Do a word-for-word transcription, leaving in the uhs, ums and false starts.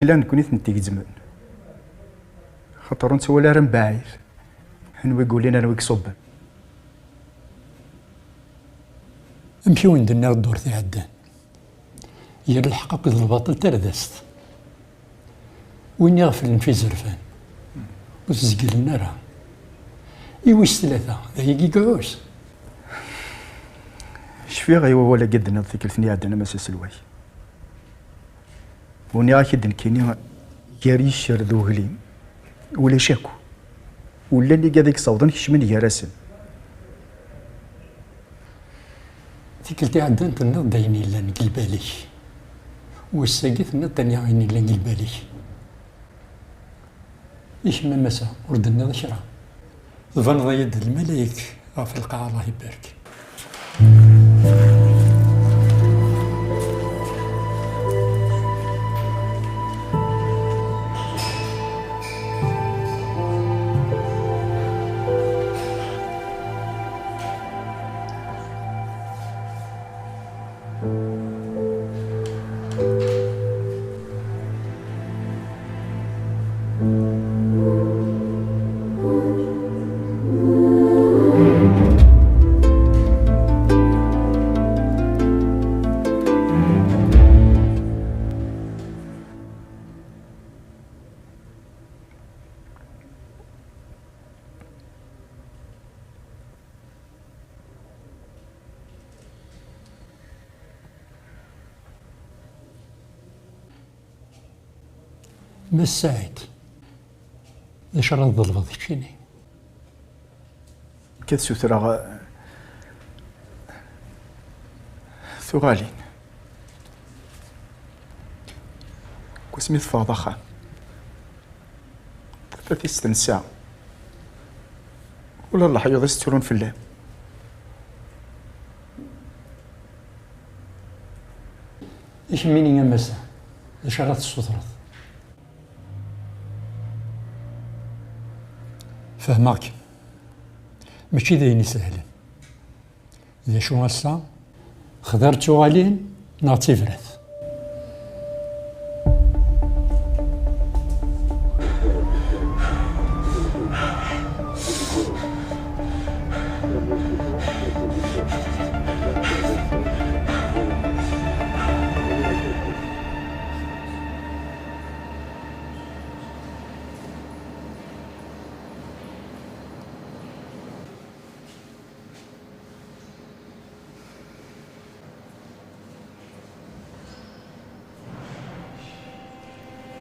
Llan nekkni ten-igezmen. Xaṭer ur nettwali ara mbaɛid. Anwi yulin, anwi iṣubben. Amek i wen-d-nniɣ ddurt iɛeddan? Gar lḥeqq akked lbaṭel tardast. Win iɣeflen f izerfan, ur t-zegglen ara. I wis tlata, d ayagi i iɛus? Cfiɣ i wawal-agi d-tenniḍ tikkelt-nni iɛeddan a Mass aselway. Uniɣ-ak-id nekkini, gar yiccer d uglim, ulac akk. Ullan igad i yessawḍen kecmen gar-asen. Tikkelt iɛeddan tenniḍ-d ayen yellan deg lbal-ik. Wass-agi tenniḍ-d ayen yellan deg lbal-ik. I kemm a Massa, ur d-tenniḍ kra. Tbaneḍ-iyi-d d lmalayek ɣef lqaɛa, Allah ibarek. Mass Saɛid, d acu ara tḍelbeḍ keččini? Akka d sutreɣ, eh, tuɣalin. Deg wasmi teffɣeḍ axxam, tafat-is tensa. Ula d leḥyuḍ-is tturun fell-am. I kemmini a Massa, d acu ara tessutreḍ? Fehmeɣ-kem. Mačči d ayen isehlen. D acu ass-a? Xḍer d tuɣalin neɣ d tibrat?